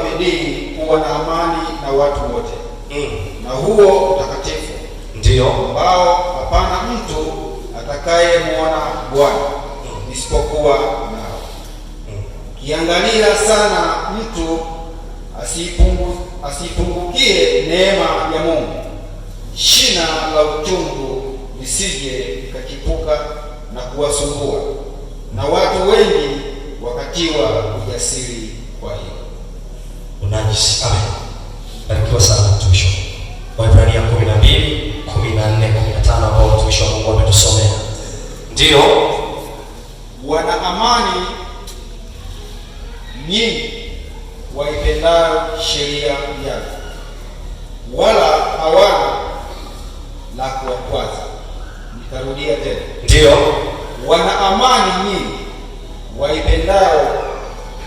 bidii kuwa na amani na watu wote, na huo utakatifu Ndiyo. ambao hapana mtu atakayemwona Bwana isipokuwa nao. Kiangalia sana mtu asiipungukie neema ya Mungu, shina la uchungu lisije likachipuka na kuwasumbua, na watu wengi wakatiwa ujasiri kwa hilo. Unajisi. Amen. Barikiwa sana mtumishi. Waebrania 12, 14, 15 ambao mtumishi wa Mungu ametusomea. Ndiyo. Wana amani nyinyi waipendayo sheria yake, wala hawana la kuwakwaza. Nitarudia tena. Ndiyo. Wana amani nyinyi waipendao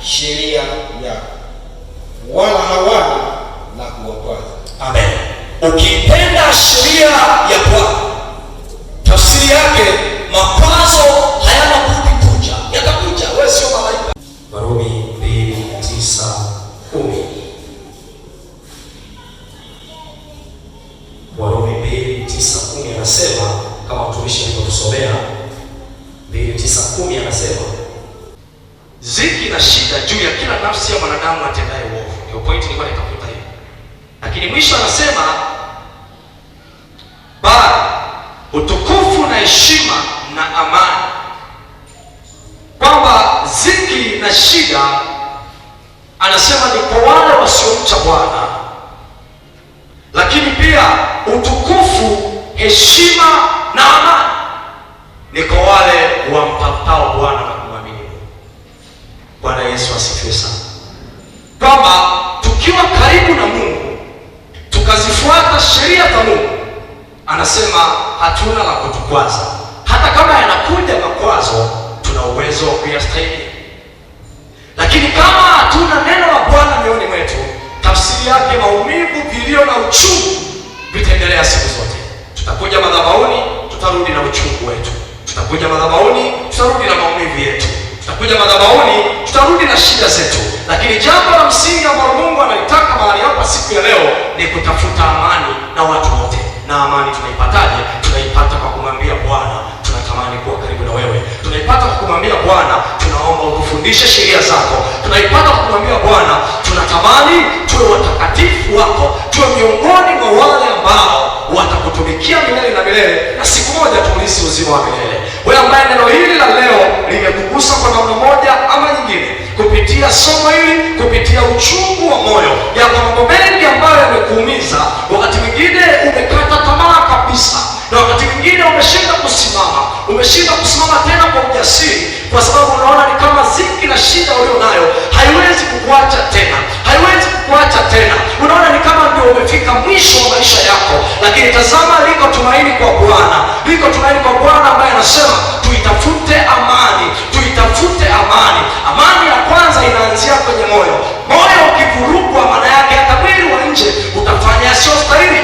sheria yako, wala hawana la kuwakwaza. Amen. Ukiipenda sheria ya Bwana, tafsiri yake makwazo hayana budi kuja, yatakuja. Wewe sio malaika. Warumi 2:9-10. Warumi 2:9-10 anasema kama mtumishi alivyotusomea 2:9-10 anasema ziki na shida juu ya kila nafsi ya mwanadamu atendaye uovu. Ndio point nilikuwa nitafuta hiyo. Lakini mwisho anasema bali utukufu na heshima na amani, kwamba ziki na shida anasema ni kwa wale wasiomcha Bwana, lakini pia utukufu, heshima na amani ni kwa wale wamtafutao Bwana na kumwamini Mungu. Bwana Yesu asifiwe sana. Kwamba tukiwa karibu na Mungu tukazifuata sheria za Mungu, anasema hatuna la kutukwaza. Hata kama yanakuja makwazo, tuna uwezo wa kuyastahimili. Lakini kama hatuna neno la Bwana mioyoni mwetu, tafsiri yake maumivu, vilio na uchungu vitaendelea siku zote. Tutakuja madhabahuni, tutarudi na uchungu wetu. Tutakuja madhabahuni, tutarudi na maumivu yetu. Tutakuja madhabahuni, tutarudi na shida zetu. Lakini jambo la msingi ambalo Mungu analitaka mahali hapa siku ya leo ni kutafuta amani na watu wote. Na amani tunaipataje? Tunaipata kwa kumwambia Bwana, tunatamani kuwa karibu na wewe. Tunaipata kwa kumwambia Bwana, tunaomba utufundishe sheria zako. Tunaipata kwa kumwambia Bwana, tunatamani tuwe watakatifu wako, tuwe miongoni mwa wale ambao watakutumikia milele na milele, na siku moja tuulisi uzima wa milele. Wewe ambaye neno hili la leo limekugusa kwa namna moja ama nyingine, kupitia somo hili, kupitia uchungu wa moyo, yako mambo mengi ambayo yamekuumiza. Wakati mwingine umekata tamaa kabisa, na wakati mwingine umeshindwa kusimama, umeshindwa kusimama tena kwa ujasiri, kwa sababu unaona ni kama ziki na shida ulionayo haiwezi kukuacha tena, haiwezi kukuacha tena. Unaona ni kama ndio umefika mwisho wa maisha yako, lakini tazama, liko tumaini kwa Bwana, liko tumaini kwa Bwana ambaye anasema tuitafute amani, tuitafute amani. Amani ya kwanza inaanzia kwenye moyo. Moyo ukivurugwa, maana yake hata mwili wa nje utafanya yasiyostahili,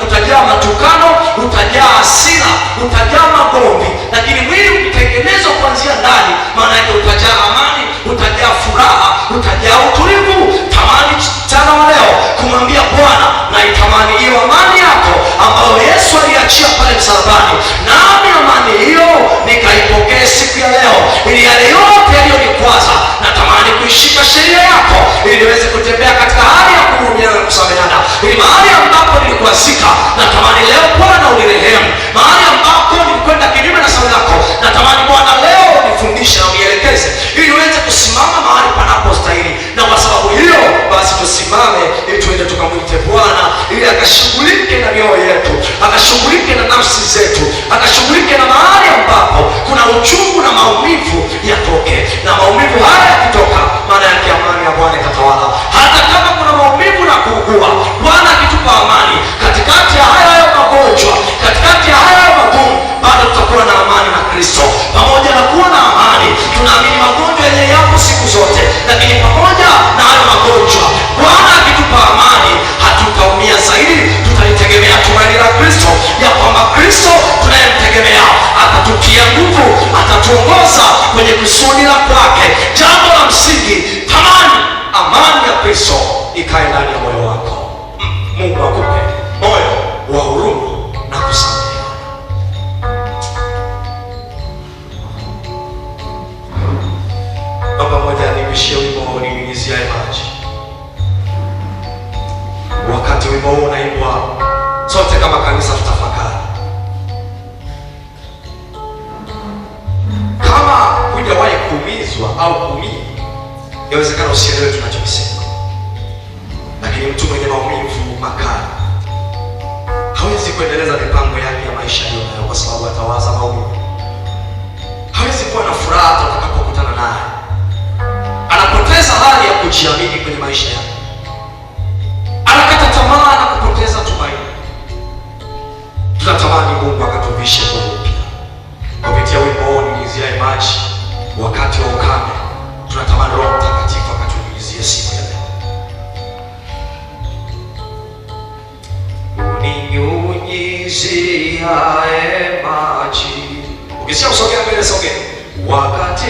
utajaa matukano, utajaa hasira, utajaa magomvi. Lakini mwili ukitengenezwa kuanzia ndani, maana yake utajaa amani, utajaa furaha, utajaa utulivu. Tamani mchana wa leo kumwambia Bwana, naitamani hiyo amani yako ambayo Yesu aliachia pale msalabani, nami amani hiyo nikaipokee siku ya leo, ili yale yote yaliyonikwaza natamani kuishika sheria yako, ili niweze kutembea katika hali ya kuhurumiana na kusameheana, ili mahali ambapo nilikuasika natamani leo Bwana unirehemu, mahali ambapo nilikwenda kinyume na sauti yako natamani Bwana leo unifundishe na unielekeze, ili niweze kusimama mahali panapostahili. Na kwa sababu hiyo basi tusimame ili tuende tukamwite Bwana, ili akashughulike na mioyo yetu, akashughulike na nafsi zetu, akashughulike na mahali ambapo kuna uchungu na maumivu yatoke. Na maumivu haya yakitoka, maana yake amani ya Bwana itatawala. Hata kama kuna maumivu na kuugua, Bwana akitupa amani katikati ya haya magonjwa, katikati ya haya magumu, bado tutakuwa na amani na Kristo. Pamoja na kuwa na amani, tunaamini magonjwa yenyewe yapo siku zote, lakini pamoja na hayo magonjwa, Bwana akitupa amani hatutaumia zaidi. Tutalitegemea tumaini la Kristo, ya kwamba Kristo tunayemtegemea atatutia nguvu, atatuongoza kwenye kusudi la kwake. Jambo la msingi, tamani amani ya Kristo. Kristo ikae ndani ya moyo wako. Mungu akupe moyo wa huruma na kusameheana. Baba mmoja anibishie wimbo wa uninyunyiziaye maji. Wakati wimbo huu unaimbwa, sote kama kanisa tutafakari. Kama hujawahi kuumizwa au kuumia, yawezekana usielewe tunachokisema, lakini mtu mwenye maumivu makali hawezi kuendeleza mipango yake ya maisha aliyonayo, kwa sababu atawaza maumivu. Hawezi kuwa na furaha hata utakapokutana naye. Anapoteza hali ya kujiamini kwenye maisha yake, anakata tamaa na kupoteza tumaini. Tunatamani Mungu akatuvishe nguvu mpya kupitia wimbo huu uninyunyiziaye maji wakati wa ukame. Tunatamani Roho Mtakatifu akatunyunyizie siku ya leo. Uninyunyiziaye maji. Ukisikia usogea mbele, sogea. Wakati